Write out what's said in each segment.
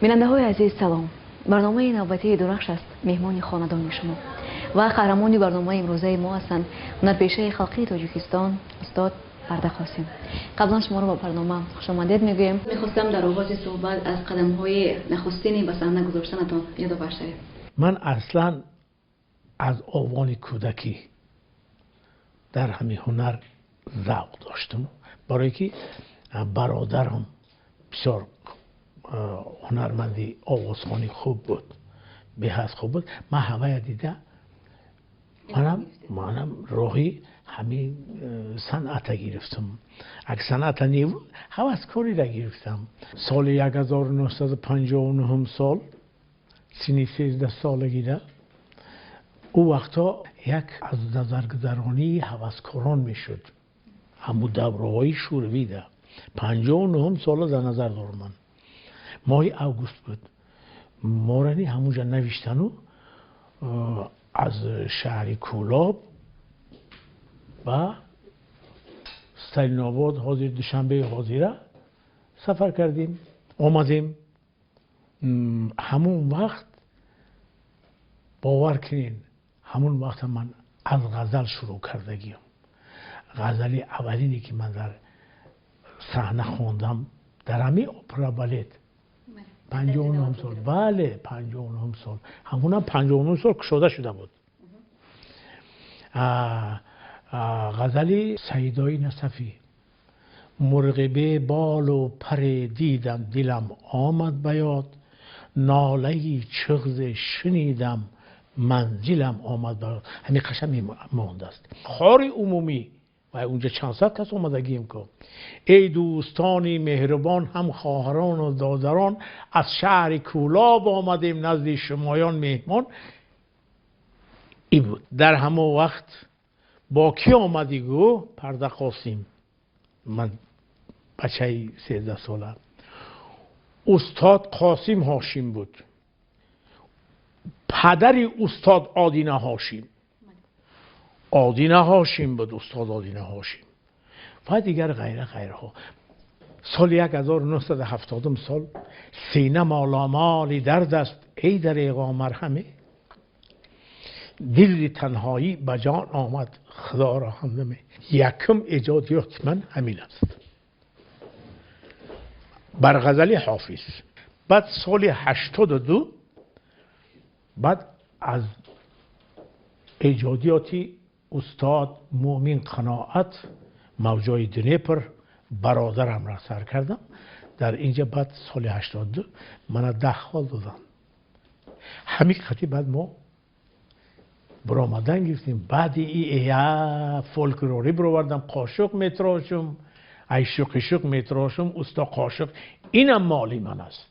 Бинандаҳои азиз, салом. Барномаи навбатии «Дурахш» аст, меҳмони хонадони шумо ва қаҳрамони барномаи имрӯзаи мо ҳастанд ҳунарпешаи халқии Тоҷикистон, устод Парда Қосим. Қаблан шуморо ба барнома хушомадед мегӯем. Мехостам дар оғози суҳбат аз қадамҳои нахустини ба саҳна гузоштанатон ёдовар шавем. Ман аслан аз овони кӯдакӣ дар ҳамин ҳунар завқ доштам, барое ки бародарам бисёр ҳунарманди овозхони хуб буд, беҳад хуб буд. Ман ҳавая дида, манам роҳи ҳамин санъата гирифтам. Аг санъата не, ҳаваскориро гирифтам. Соли 1959 сол, синни 13 солагида, ӯ вақтҳо як аз назаргузаронии ҳаваскорон мешуд, ҳамун давраҳои шӯравида, 59-ум сола дар назар дорам ман, моҳи август буд. Морани ҳамунҷа навиштану аз шаҳри Кӯлоб ба Сталинобод, ҳозир Душанбеи ҳозира, сафар кардем, омадем. Ҳамун вақт, бовар кунед, ҳамун вақта ман аз ғазал шурӯъ кардагиам. Ғазали аввалине, ки ман дар саҳна хондам, дар ҳамин опера балет, 59-ум сол, бале, 59-ум сол, ҳамунам 59-ум сол кушода шуда буд, ғазали Саидои Насафӣ: «Мурғи беболу паре дидам, дилам омад ба ёд, нолаи чиғзе шунидам, манзилам омад ба ёд». Ҳамин қаша мондааст. Хори умумӣ ва унҷа чанд сад кас омадагием ку: «Эй дӯстони меҳрубон, ҳам хоҳарону додарон, аз шаҳри Кӯлоб омадем назди шумоён меҳмон». И буд. Дар ҳамон вақт бо кӣ омадӣ? Гӯ Парда Қосим. Ман бачаи 13сола. Устод Қосим Ҳошим буд, падари устод Одина Ҳошим. Одина Ҳошим буд, устод Одина Ҳошим ва дигар ғайра ғайраҳо. Соли 1970 сол «Сина моламоли дард аст, эй дареғо марҳаме, дили танҳоӣ ба ҷон омад, худоро ҳамдаме». Якум эҷодиёти ман ҳамин аст, бар ғазали Ҳофиз. Баъд соли 82 баъд аз эҷодиёти устод Муъмин Қаноат «Мавҷои Днепр», «Бародарамра» сар кардам дар инҷа. Баъд соли 82 мана 10 хол додам. Ҳамин қати баъд мо баромадан гирифтем. Баъди я фолклорӣ баровардам: «Қошуқ метрошум, ай шуқишуқ метрошум, усто қошуқ». Инам моли ман аст,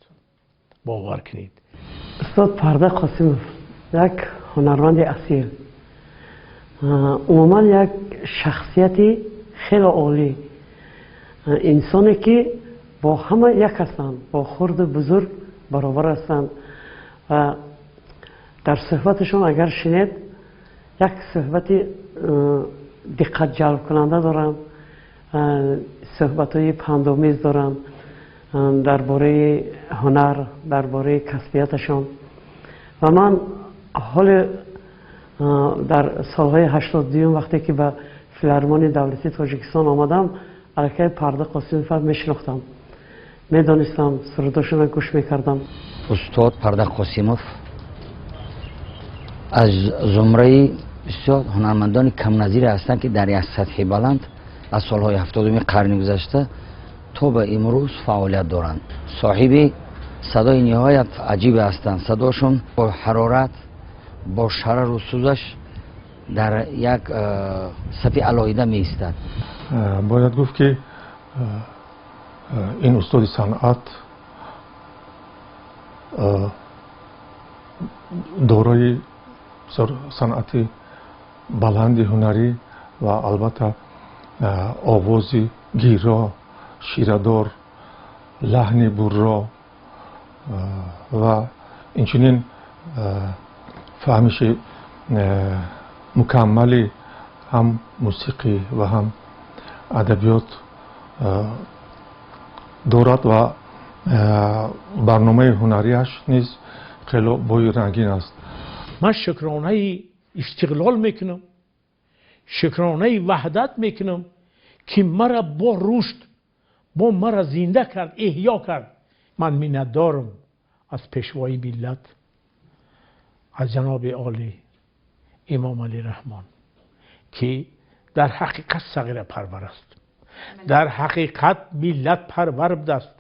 бовар кунед. Устод Парда Қосимов як ҳунарманди асил, умуман як шахсияти хеле олӣ, инсоне ки бо ҳама як ҳастанд, бо хурду бузург баробар ҳастанд ва дар суҳбаташон агар шинед, як суҳбати диққат ҷалбкунанда доранд, суҳбатҳои пандомез доранд дар бораи ҳунар, дар бораи касбияташон. Ва ман ҳоле дар солҳои 82-юм, вақте ки ба Филармонияи давлатии Тоҷикистон омадам, аллакай Парда Қосимова мешинохтам, медонистам, сурудошонро гӯш мекардам. Устод Парда Қосимов аз зумраи бисёр ҳунармандони камназире ҳастанд, ки дар як сатҳи баланд аз солҳои 70-уми қарни гузашта то ба имрӯз фаъолият доранд. Соҳиби садои ниҳоят аҷибе ҳастанд. Садошон бо ҳарорат, бо шарару сӯзаш дар як сафи алоҳида меистад. Бояд гуфт, ки ин устоди санъат дорои бисёр санъати баланди ҳунарӣ ва албатта овози гиро, ширадор, лаҳни бурро ва инчунин фаҳмиши мукаммали ҳам мусиқӣ ва ҳам адабиёт дорад ва Барномаи ҳунарияш низ хело бою рангин аст. Ман шукронаи истиқлол мекунам, шукронаи ваҳдат мекунам, ки мара бо рушд, бо мара зинда кард, эҳё кард. Ман миннатдорам аз пешвои миллат, аз ҷаноби олӣ Имом Алӣ Раҳмон, ки дар ҳақиқат сағирапарвар аст, дар ҳақиқат миллатпарвар будааст.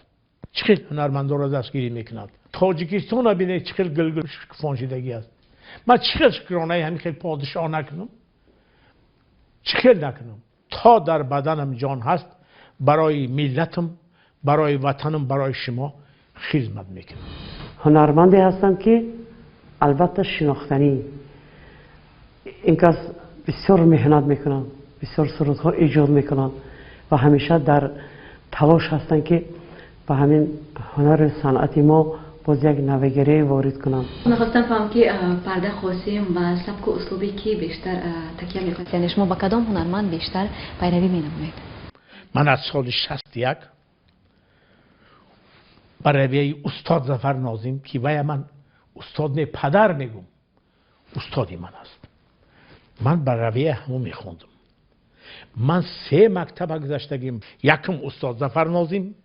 Чӣ хел ҳунармандонро дастгирӣ мекунад. Тоҷикистонро бинед, чӣ хел гулгул шукуфоншидагӣ аст. Ман чӣ хел шукронаи ҳамин хел подишоҳ накунам? Чӣ хел накунам? То дар баданам ҷон ҳаст, барои миллатам, барои ватанам, барои шумо хизмат мекунам. Ҳунарманде ҳастам, ки албатта шинохтанӣ. Ин кас бисёр меҳнат мекунанд, бисёр сурудҳо эҷод мекунанд ва ҳамеша дар талош ҳастанд, ки ба ҳамин ҳунари санъати мо боз як навигарие ворид кунанд. Мехостам фаҳмам, ки Парда Қосим ба сабку услуби кӣ бештар такя мекунад, яъне шумо ба кадом ҳунарманд бештар пайравӣ менамоед? Ман аз соли 61 ба равияи устод Зафар Нозим, ки вая ман устод не, падар мегум, устоди ман аст, ман ба равияи ҳамон мехондам. Ман се мактаба гузаштагим: якум устод Зафар Нозим,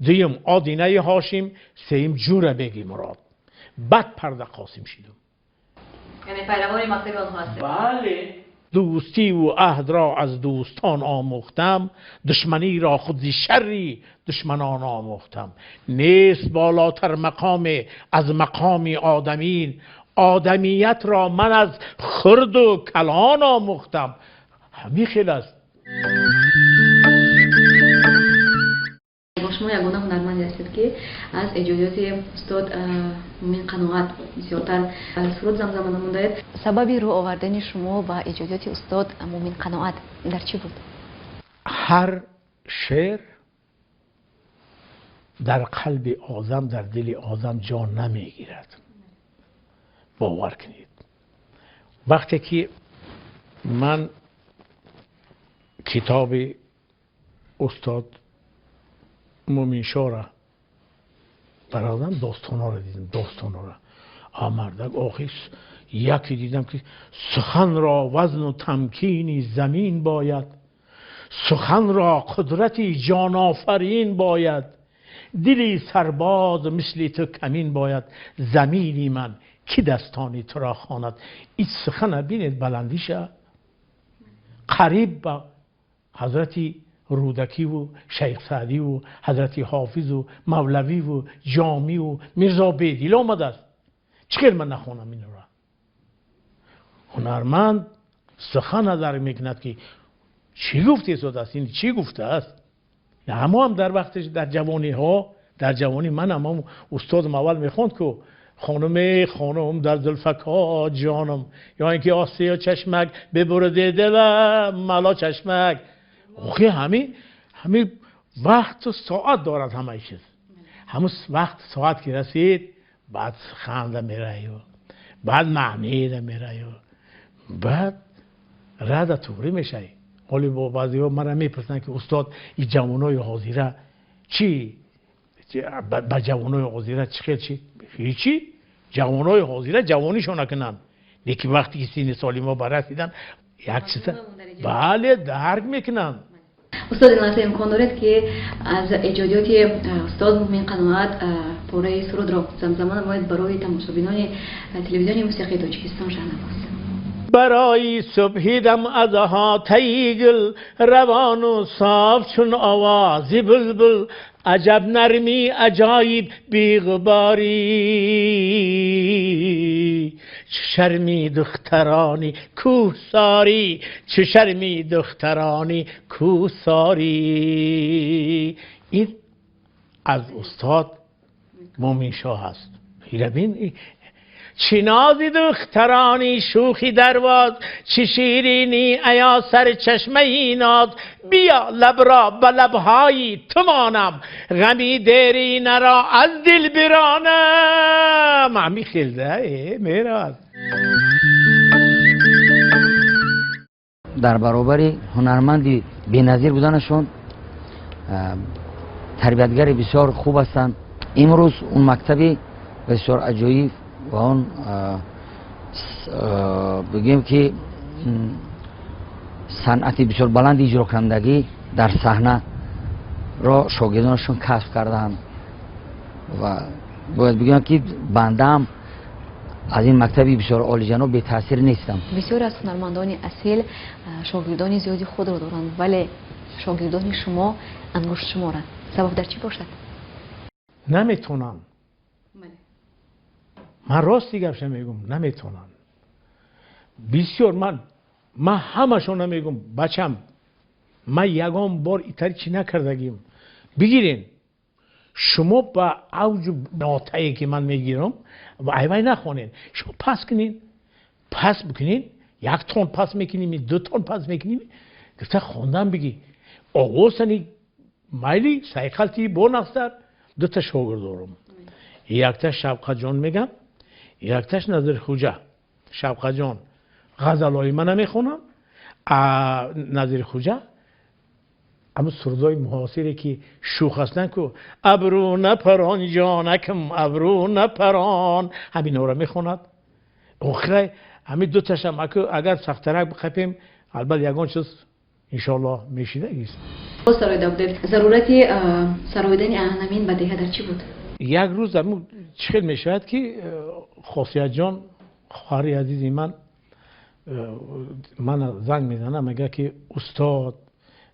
дуюм Одинаи Ҳошим, сеюм Ҷӯрабеги Мурод, баъд Парда Қосим шидум. Яъне пайравони мактаби онҳо ҳастед? Бале. Дӯстиву аҳдро аз дӯстон омӯхтам, душманиро худ зи шарри душманон омӯхтам. Нест болотар мақоме аз мақоми одамин, одамиятро ман аз хурду калон омӯхтам. Ҳамин хел аст. Бо шумо ягона ҳунарманде ҳастед, ки аз эҷодиёти устод Мумин Қаноат бисёртар суруд замзама намудаед. Сабаби рӯ овардани шумо ба эҷодиёти устод Мумин Қаноат дар чӣ буд? Ҳар шеър дар қалби одам, дар дили одам ҷо намегирад, бовар кунед. Вақте ки ман китоби устод Муминшоҳра бародам, достонҳоро дидам, достонҳоро мардак охир яке дидам, ки суханро вазну тамкини замин бояд, суханро қудрати ҷонофарин бояд, дили сарбоз мисли ту камин бояд, замини ман ки дастони туро хонад. Ин сухана бинед, баландиша қариб ба ҳазрати Рӯдакиву Шайх Саъдиву ҳазрати Ҳофизу Мавлавиву Ҷомиву Мирзо Бедил омадааст. Чӣ хел ман нахонам инро? Ҳунарманд сухан назар мекунад, ки чӣ гуфтесодааст, ин чӣ гуфтааст. Ҳамо ҳам дар вақташ, дар ҷавониҳо, дар ҷавонӣ ман ҳам устодам аввал мехонд, ку хонуме хонум дар зулфакҳо ҷонам, ё ин ки осиё чашмак бибурде дилам мало чашмак. Охи ҳами вақту соат дорад ҳамаи чиз. Ҳамун вақт соат ки расид, баъд ханда мераю, баъд маънида мераю, баъд рада туғрӣ мешавӣ. Ҳоли бо баъзеҳо мара мепурсанд, ки устод, ин ҷавонои ҳозира чӣ, ба ҷавонои ҳозира чӣ хел чӣ? Ҳечи, ҷавонои ҳозира ҷавонишон накунанд, лекин вақте ки синни соли мо барасиданд, як чиза бале дарк мекунанд. Устод, ин лаҳза имкон доред, ки аз эҷодиёти устод Мумин Қаноат пораи сурудро замзама намоед барои тамошобинони телевизиони мусиқии Тоҷикистон «Шаҳнавоз»? Барои субҳидам аз ҳотаи гул, равону соф чун овози булбул, аҷаб нармӣ, аҷоиб беғуборӣ, чӣ шарми духтарони кӯҳсорӣ, чӣ шарми духтарони кӯҳсорӣ. Ин аз устод Муминшоҳ аст. Ира бин, чӣ нози духтарони шӯхи дарвоз, чӣ ширинӣ аё сарчашмаи ноз, биё лабро ба лабҳои ту монам, ғами деринаро аз дил биронам. Ҳамин хелда мераз. Дар баробари ҳунарманди беназир буданашон, тарбиятгари бисёр хуб ҳастанд. Имрӯз он мактаби бисёр аҷоиб ва он бигӯем ки санъати бисёр баланди иҷрокунандагӣ дар саҳнаро шогирдонашон касб кардаанд ва бояд бигӯям ки бандаам аз ин мактаби бисёр олиҷаноб бетаъсир нестам. Бисёре аз ҳунармандони асил шогирдони зиёди худро доранд, вале шогирдони шумо ангуштшуморанд. Сабаб дар чӣ бошад? Наметонам. Ман рости гапша мегӯм, наметонам. Бисёр ман ҳамашона мегӯм, бачам, ман ягон бор итари чӣ накардагим. Бигирен, шумо ба авҷу нотае ки ман мегирам, айвай нахонен. Шумо пас кунен, пас бикунен, як тон пас мекунем, ду тон пас мекунем, гуфта хондан бигӣ. Оғозани майли сайқалти бо нақстар дута шогирд дорам. Якта Шавқатҷон мегам, якташ Назирхуҷа. Шавқатҷон ғазалҳои мана мехонам, а Назирхуҷа ҳамун сурудҳои муҳосире ки шӯх ҳастанд ку абрӯ напарон ҷонакам абрӯ напарон, ҳаминҳоро мехонад. Охирай ҳамин дуташам агар сахтарак биқапем, албатта ягон чиз иншоаллоҳ мешидагист. Боз сароида будед. Зарурати сароидани ҳамин бадеҳа дар чӣ буд? Як рӯз чӣ хел мешавад ки Хосиятҷон, хоҳари азизи ман, мана занг мезанад, мегӯяд ки устод,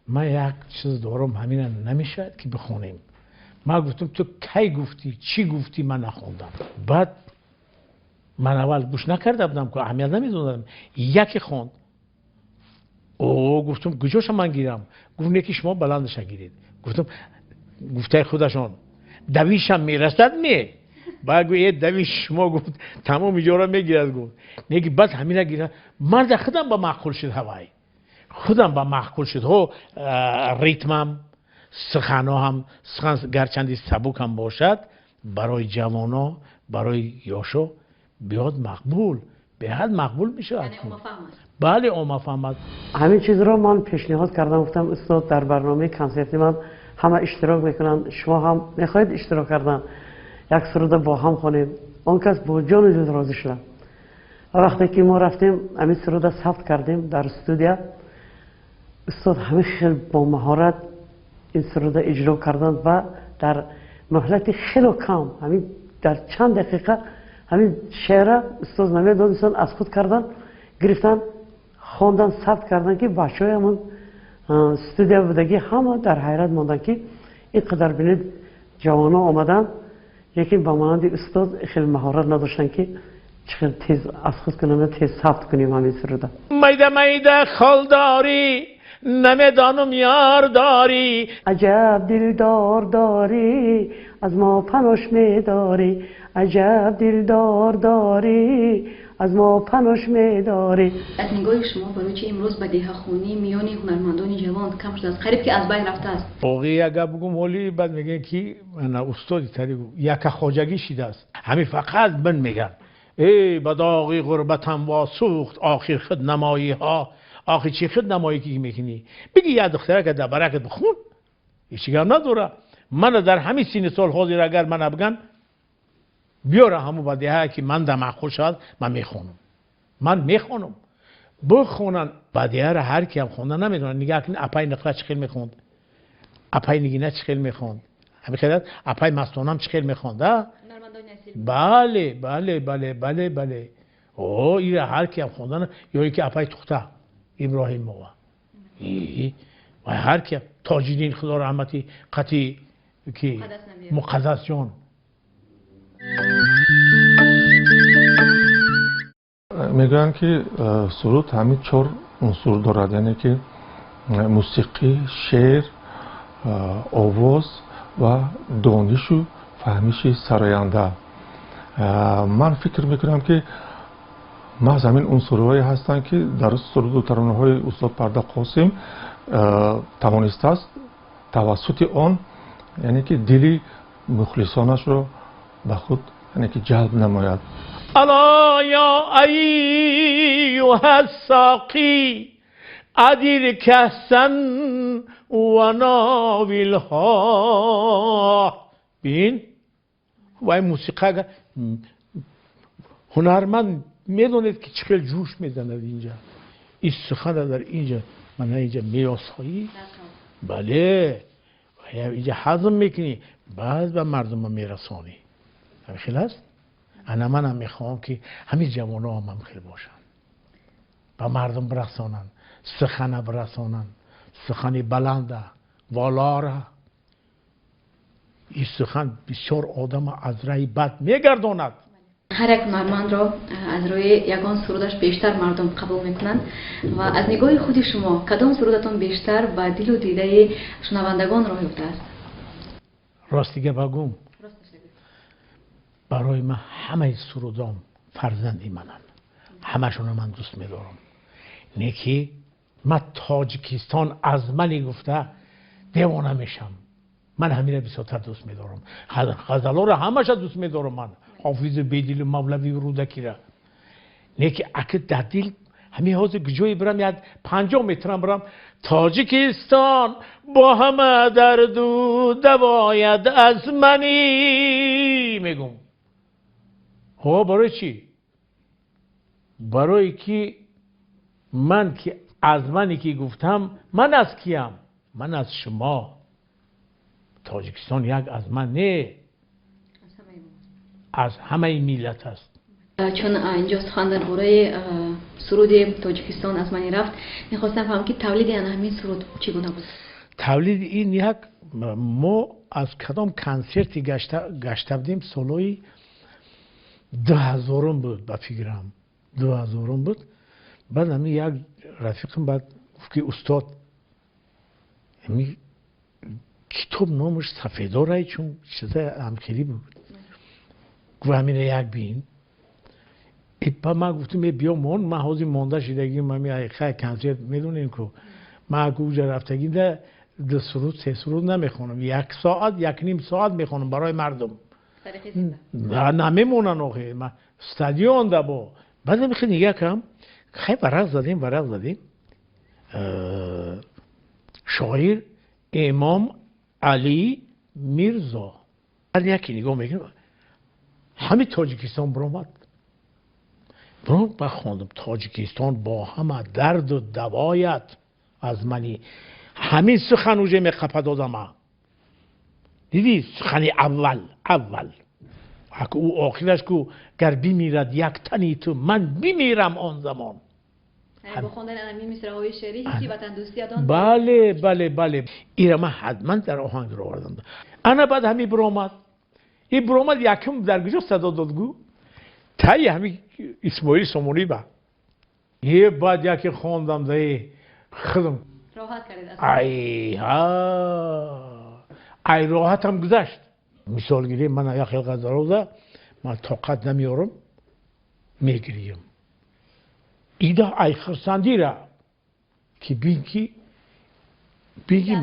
ман як чиз дорам, ҳамина намешавад ки бихонем. Ман гуфтам ту кай гуфтӣ, чӣ гуфтӣ, ман нахондам. Баъд ман аввал гӯш накарда будам, ку аҳамият намедодам. Яке хонд. О, гуфтам куҷоша ман гирам? Гуфт не ки шумо баландаша гиред. Гуфтам гуфтаи худашон давишам мерасад ме? Баъд гуфт давиш шумо, гуфт тамоми иҷора мегирад, гуфт. Не ки баъд ҳамина гирам. Марда худам ба маъқул шуд ҳавай. Худам ба маъқул шуд. Ҳо, ритмам, суханоам, сухан гарчанди сабукам бошад, барои ҷавоно, барои ёшо биёд мақбул, беҳад мақбул мешавад. Бале, омафаҳм аст. Ҳамин чизро ман пешниҳод кардам, гуфтам устод, дар барномаи консерти ман ҳама иштирок мекунанд, шумо ҳам мехоҳед иштирок кардан, як суруда бо ҳам хонем. Он кас бо ҷону дил розӣ шуданд. Ва вақте ки мо рафтем, ҳамин суруда сабт кардем дар студия, устод ҳамин хел бо маҳорат ин суруда иҷро карданд ва дар муҳлати хело кам, ҳамин дар чанд дақиқа ҳамин шеъра устод намедонистанд, аз худ карданд, гирифтанд, хондан, сабт карданд ки бачаҳои ҳамон студия будагӣ ҳама дар ҳайрат монданд ки ин қадар бинед ҷавонон омаданд, лекин ба монанди устод хеле маҳорат надоштанд ки чӣ хел тез аз худ кунем ва тез сабт кунем ҳамин суруда. Майда майда хол дорӣ, намедонам ёр дорӣ, аҷаб дилдор дорӣ, аз мо панош медорӣ, аҷаб дилдор дорӣ, аз мо панош медорӣ. Аз нигоҳи шумо барои чи имрӯз бадеҳахонӣ миёни ҳунармандони ҷавон кам шудааст, қариб ки аз байн рафтааст? Боғи як гап бигӯм, ҳоли баъд мегӯянд ки устоди тари яка хоҷагӣ шидааст, ҳамин фақат бин мегӯянд эй ба доғи ғурбатам восӯхт охир худ намоиҳо. Охир чӣ худ намоӣ ки мекунӣ? Бигӣ як духтарака дар баракат бихун, ҳеҷ гап надора. Мана дар ҳамин синни сол ҳозир агар мана биган биёра ҳамун бадеҳае ки ман дар маъқул шавад, ман мехонам. Ман мехонам. Бихонанд бадеҳаро ҳар киам хонда наметавонад. Нигаҳ кунед, апаи Ниқра чӣ хел мехонд, апаи Нигина чӣ хел мехонд, ҳамин хел апаи Мастонам чӣ хел мехонд, а? Бале, бале, бале, бале, бале. О, ира ҳар киам хонда, ё ин ки апаи Тухта Иброҳимова. Ва ҳар киам Тоҷиддин Худо раҳмати қатӣ ки Муқаддасҷон. Мегӯянд ки суруд ҳамин чор унсур дорад, яъне ки мусиқӣ, шеър, овоз ва донишу фаҳмиши сароянда. Ман фикр мекунам ки маҳз ҳамин унсурҳое ҳастанд ки дар суруду таронаҳои устод Парда Қосим тавонистааст тавассути он, яъне ки дили мухлисонашро ба худ, яъне ки ҷалб намояд. Ало ё айюҳа соқӣ адир каҳсан ва новилҳо. Бин Вай мусиқа ҳунарманд медонед, ки чӣ хел ҷӯш мезанад инҷа. Ин сухана дар инҷа, мана инҷа меосоӣ, бале, инҷа ҳазм мекунӣ, баъд ба мардума мерасонӣ. Ҳамин хел аст. Ана манам мехоҳам, ки ҳамин ҷавоно ҳам ҳамин хел бошанд, ба мардум бирасонанд, сухана бирасонанд, сухани баланда, волора. Ин сухан бисёр одама аз раҳи бад мегардонад. Ҳар як ҳунармандро аз рӯи ягон сурудаш бештар мардум қабул мекунанд ва аз нигоҳи худи шумо кадом сурудатон бештар ба дилу дидаи шунавандагон роҳ ёфтааст? Рости гапа гум, барои ман ҳамаи сурудом фарзанди мананд, ҳамашонро ман дӯст медорам. Не ки ман Тоҷикистон аз мани гуфта девона мешам. Ман ҳамина бисёртар дӯст медорам. Ғазалҳоро ҳамаша дӯст медорам ман, Ҳофизу Бедилу Мавлавию Рӯдакира. Не ки аки дар дил ҳамин ҳозир ҷое бирам, як 50 метрам бирам, Тоҷикистон бо ҳама дарду давояд аз манӣ мегум. Ҳо, барои чӣ? Барое ки ман ки аз мане ки гуфтам, ман аз киям? Ман аз шумо. Тоҷикистон як аз ман не, аз ҳамаи миллат аст. Чун инҷо сухан дар бораи суруди Тоҷикистон аз мани рафт, мехостам фаҳмам, ки тавлиди ана ҳамин суруд чӣ гуна буд? Тавлиди ин як мо аз кадом консерти гашта будем, солҳои 2000-ум буд, ба фикрам, 2000-ум буд. Баъд ҳамин як рафиқам баъд гуфт, ки устод, ҳамин китоб номаш Сафедорай, чун чиза ҳамхелӣ буд. Гуфт, ҳамина як бин. Ба ман гуфтам, биё мон, ман ҳозир монда шидагим, ҳами хай консерт медонем ку, ман аку уҷа рафтагида ду суруд, се суруд намехонам, як соат, як ним соат мехонам барои мардум, намемонанд охе стадион да бо. Баъд хел нигаҳ кардам, хай варақ задем, варақ задем, шоир Имом Али Мирзо. Баъд яке нигоҳ мекунам, ҳамин Тоҷикистон биромад. Ба хондам, Тоҷикистон бо ҳама дарду давоят аз мани. Ҳамин сухан уже меқапад одама. Дидӣ, сухани аввал, аввал ӯ охираш ку, гар бимирад як тани ту, ман бимирам он замон. Бале, бале, бале, ира ман ҳатман дар оҳанг овардам. Ана баъд ҳамин биромад, ин биромад, якум дар куҷо садо дод? Гӯ, таи ҳамин Исмоили Сомонӣ ба е. Баъд яке хондам, даи худам ай ай роҳатам гузашт. Мисол гирем, ман як хел ғазалода ман тоқат намеорам, мегирیم. Ида ай хурсандира ки бин, ки биги,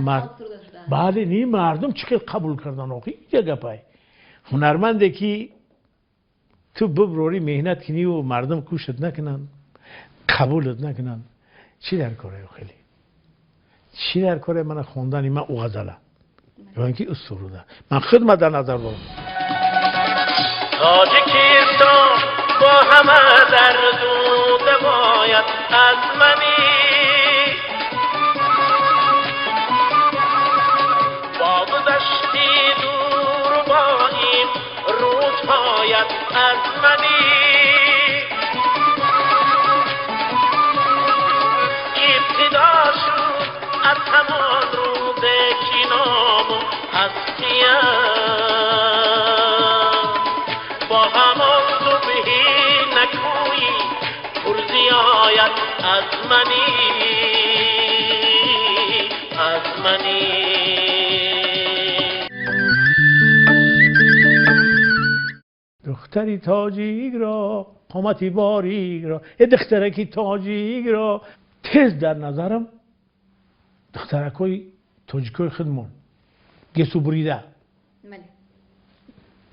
бале, ни мардум чӣ хел қабул кардан. Охи иҷа гапай, ҳунарманде ки ту биброрӣ, меҳнат куниву мардум кӯшат накунанд, қабулат накунанд, чӣ дар коре? Хеле чӣ дар коре? Мана хондани ман ӯ ғазала ё ин ки ӯ суруда ман худма дар назар дорам. Тоҷикистон бо ҳама дарду давоят аз манӣ, бо гузашти дуру бо ин рӯзҳоят аз манӣ. Ибтидо шуд аз ҳамон рӯзе ки ному ҳастиям бо ҳамон субҳи накӯи пурзиёят аз манӣ, аз манӣ. Духтари тоҷикро, қомати борикро, е духтараки тоҷикро. Тез дар назарам духтаракҳои тоҷикои худмон гесу бурида,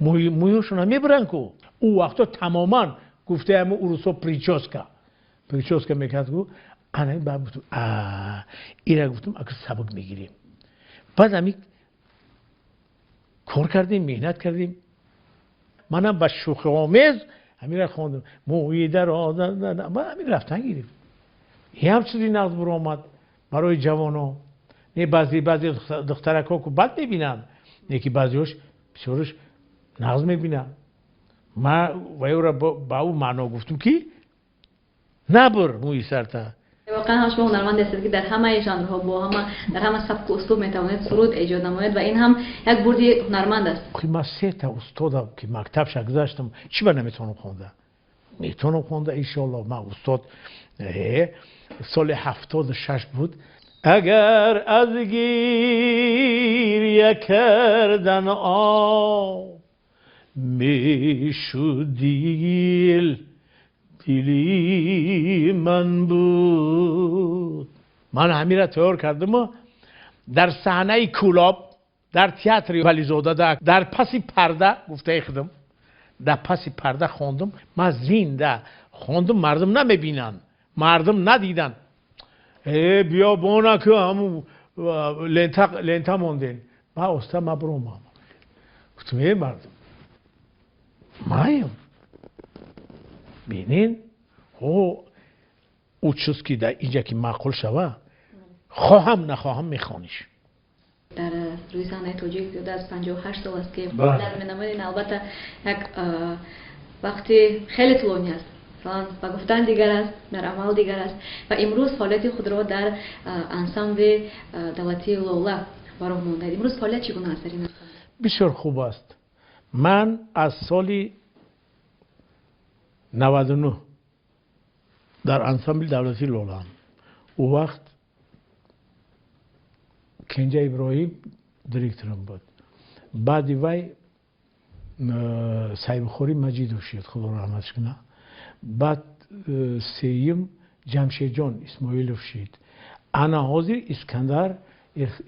мӯёшона мебуранд ку. Ӯ вақто тамоман гуфтаи ҳамо урусо прическа, прическа мекард ку. Ана баъд гуфтам, ира гуфтам, ака сабук мегирем. Баъд ҳами кор кардем, меҳнат кардем. Манам ба шӯхиомез ҳамира хондам. Мӯи дароз, ман ҳамин рафтан гирифт. Ин ҳам чизи нағз буромад барои ҷавоно. Не, баъзе баъзе духтаракҳо ку бад мебинанд, не ки баъзеҳош бисёрш нағз мебинанд. Ман вайро ба ӯ маъно гуфтам, ки набур мӯи сарта. Воқеан ҳам шумо ҳунарманде ҳастед, ки дар ҳамаи жанрҳо, бо ҳама, дар ҳама сабку услуб метавонед суруд эҷод намоед ва ин ҳам як бурди ҳунарманд аст. Ман сета устодам, ки мактабша гузаштам, чӣ ба наметавонам хонда? Метавонам хонда, иншоалло. Ман устод соли 76 буд. Агар аз гиря кардан об мешуд, дил дили ман буд. Ман ҳамира тайёр кардаму дар саҳнаи Кӯлоб, дар театри Вализода, дар паси парда, гуфтаи худам, дар паси парда хондум. Ман зинда хондум, мардум намебинанд, мардум надиданд. Э, биё бона ку ҳаму лента, лента мондем. Ма оста ма биромам, гуфтам: э, мардум, маем бинин. Ӯ чиз ки дар инҷа ки маъқул шава, хоҳам нахоҳам мехониш. Дар рӯи саҳнаи тоҷик зиёда аз 58 сол аст, ки фаъолият менамоед. Ин албатта як вақти хеле тӯлонӣ аст. Масалан, ба гуфтан дигар аст, дар амал дигар аст. Ва имрӯз фаъолияти худро дар ансамбли давлатии Лола ба роҳ мондаед. Имрӯз фаъолият чӣ гуна аст дар ин ансамбл? Бисёр хуб аст. Ман аз соли 99 дар ансамбли давлатии Лолаам. Ӯ вақт Кенҷа Иброҳим директорам буд. Баъди вай Сайбухорӣ Маҷидов шуд, худо раҳматш кунад. Баъд сеюм Ҷамшедҷон Исмоилов шид. Ана ҳозир Искандар,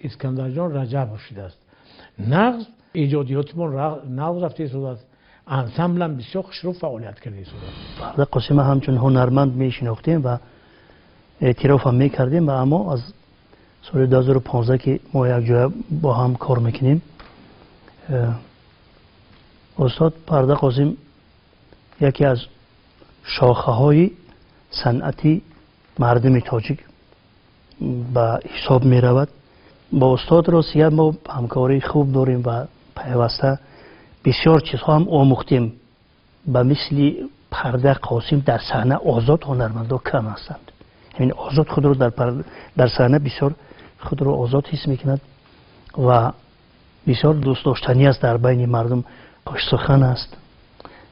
Искандарҷон Раҷабов шудааст. Нағз эҷодиётимон нағз рафта истодааст. Ансамблам бисёр хушрӯ фаъолият карда истодааст. Парда Қосима ҳамчун ҳунарманд мешинохтем ва эътирофам мекардем, ва аммо аз соли 2015, ки мо якҷоя бо ҳам кор мекунем, устод Парда Қосим яке аз шохаҳои санъати мардуми тоҷик ба ҳисоб меравад. Бо устод ростият мо ҳамкории хуб дорем ва пайваста бисёр чизҳо ҳам омӯхтем. Ба мисли Парда Қосим дар саҳна озод ҳунармандо кам ҳастанд. Ҳамин озод худро дар саҳна бисёр худро озод ҳис мекунад ва бисёр дӯстдоштанӣ аст дар байни мардум. Хушсухан аст,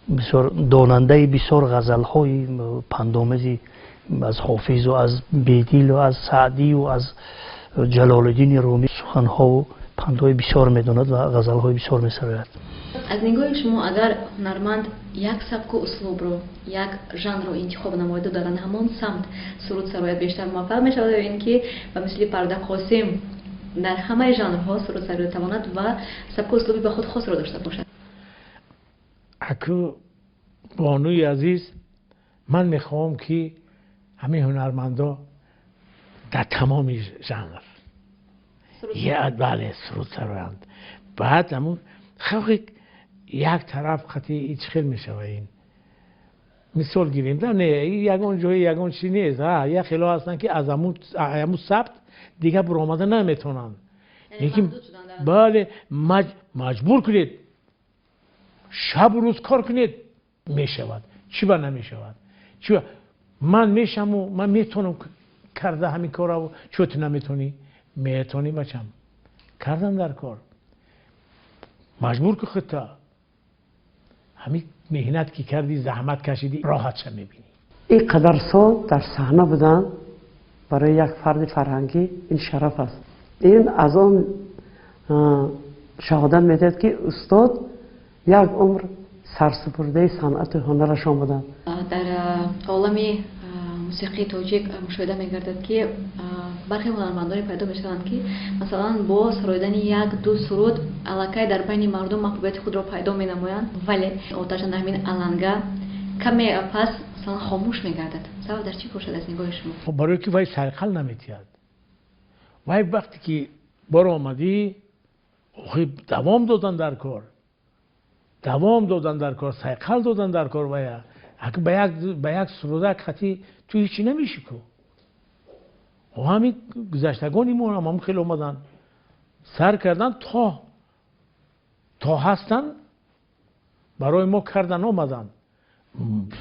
бисёр донандаи бисёр ғазалҳои пандомези аз Ҳофизу аз Бедилу аз Саъдию аз Ҷалолиддини Румӣ суханҳову пандҳои бисёр медонад ва ғазалҳои бисёр месарояд. Аз нигоҳи шумо, агар ҳунарманд як сабку услубро, як жанрро интихоб намояду дар ҳамон самт суруд сарояд, бештар муваффақ мешавад ё ин ки ба мисли Парда Қосим дар ҳамаи жанрҳо суруд сарояд тавонад ва сабку услуби ба худ хосро дошта бошад? Аку, бонуи азиз, ман мехоҳам, ки ҳамин ҳунармандо дар тамоми жанр, бале, суруд сароянд. Баъд ҳамун халқи як тараф қати ҳеҷ хел мешава. Ин мисол гирем да, не, ягон ҷои ягон чи нест. Як хело ҳастанд, ки аз ҳамун сабт дигар буромада наметавонанд. Лекин бале, маҷбур кунед, шабу рӯз кор кунед, мешавад. Чӣ ба намешавад? Чӣ ман мешаму ман метавонам карда ҳамин корро, чӯ ту наметавонӣ? Метавонӣ, бачам, кардан дар кор. Маҷбур ку худта. Ҳамин меҳнат ки кардӣ, заҳмат кашидӣ, роҳатша мебинӣ. Ин қадар сол дар саҳна будан барои як фарди фарҳангӣ ин шараф аст. Ин аз он шаҳодат медиҳад, ки устод як умр сарсупурдаи санъату ҳунарашон буданд. Дар олами мусиқии тоҷик мушоҳида мегардад, ки бархе ҳунармандоне пайдо мешаванд, ки масалан бо сароидани як ду суруд аллакай дар байни мардум маҳбубияти худро пайдо менамоянд, вале оташа ҳамин аланга каме пас масалан хомӯш мегардад. Сабаб дар чӣ бошад аз нигоҳи шумо? Барое ки вай сайқал наметиҳад. Вай вақте ки баромадӣ, охи давом додан дар кор. Давом додан дар кор, сайқал додан дар кор вая. Ба як сурудак хати ту ҳечи намеши ку. Ҳамин гузаштагони мо ҳам ҳам хеле омадан. Сар кардан то ҳастан барои мо кардан омадан.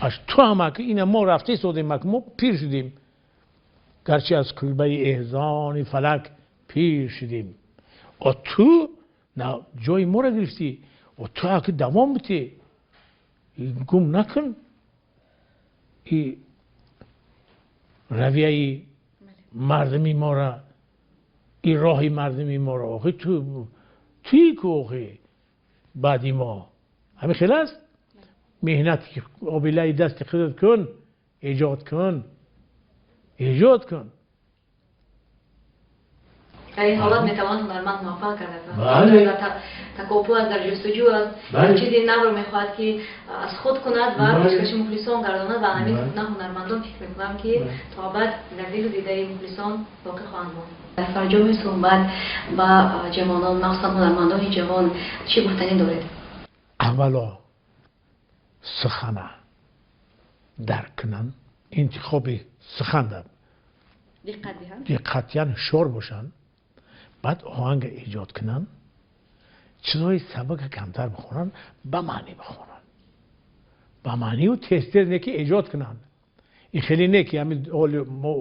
Аш ту ҳам ки ина мо рафта истодем, мо пир шудем. Гарчи аз кулбаи эҳзони фалак пир шудем. О ту ҷои моро гирифтӣ, о ту аки давом битӣ, гум накун. И равияи мардуми мора, и роҳи мардуми мора. Охи ту туи ку охи баъди мо. Ҳамин хел аст? Меҳнат обилаи дасти худат кун, эҷод кун. Эҷод кун. Дар ин ҳолат метавонад ҳунарманд муваффақ гардад. Такопӯ аст, дар ҷустуҷӯ аст, чизи навро мехоҳад ки аз худ кунад ва пешкаши мухлисон гардонад ва ҳамин гуна ҳунармандон фикр мекунам ки то абад дар дилу дидаи мухлисон боқӣ хоҳанд монд. Дар фарҷоми суҳбат ба ҷавонон, махсусан ҳунармандони ҷавон, чӣ гуфтанӣ доред? Аввало сухана дарк кунанд, интихоби сухан диққат диҳанд, ҳушёр бошанд, баъд оҳанга эҷод кунанд, чизҳои сабака камтар бихонанд, ба маънӣ бихонанд, ба маънию тез-тез не ки эҷод кунанд. Ин хеле не ки ҳамин ҳоли мо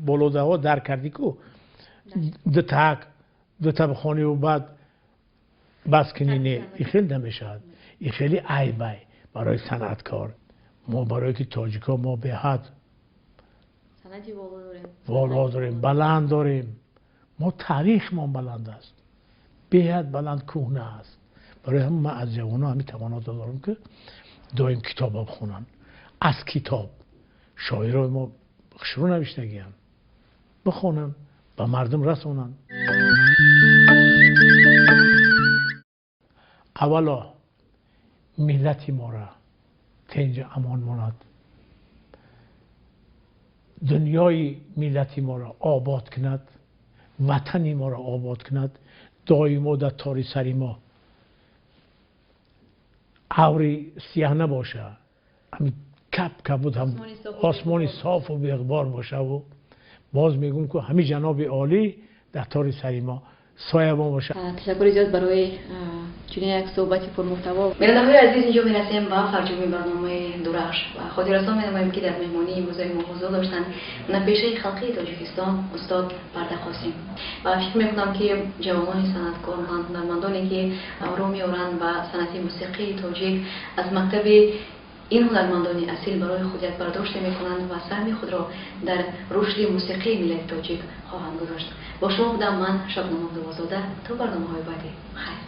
болодаҳо дарк кардӣ ку дутак дута бихониву баъд бас кунӣ, не, ин хеле намешавад. Ин хеле айбай барои санъаткор. Мо барое ки тоҷикҳо мо беҳад воло дорем, баланд дорем. Мо таърихмон баланд аст, беҳад баланд кӯҳна аст. Барои ҳам ман аз ҷавонон ҳамин тавоното дорам ки доим китоба бихонанд. Аз китоб шоирои мо хушрӯ навиштагианд, бихонанд, ба мардум расонанд. Аввало миллати мора тинҷ амон монад, дунёи миллати моро обод кунад, ватани моро обод кунад, доимо дар тори сари мо абри сиёҳ набоша, ҳамин кап кабуд ҳам осмони софу беғубор бошаву боз мегӯм ки ҳамин ҷаноби олӣ дар тори сари мо соябон боша. Ташаккури зиёд барои чунин як суҳбати пурмуҳтаво. Бинандаҳои азиз, инҷо мерасем ба фарҷоми барномаи Дурахш ва хотиррасон менамоем ки дар меҳмонии имрӯзаи мо ҳузур доштанд ҳунарпешаи халқии Тоҷикистон устод Парда Қосим. Ва фикр мекунам ки ҷавонони санъаткор, ҳунармандоне ки рӯ меоранд ба санъати мусиқии тоҷик, аз мактаби ин ҳунармандони асил барои худ як бардоште мекунанд ва саҳми худро дар рушди мусиқии миллати тоҷик хоҳанд гузошт. Бо шумо будам ман, Шабнам Абдуллозода. То барномаҳои баъдӣ, хайр.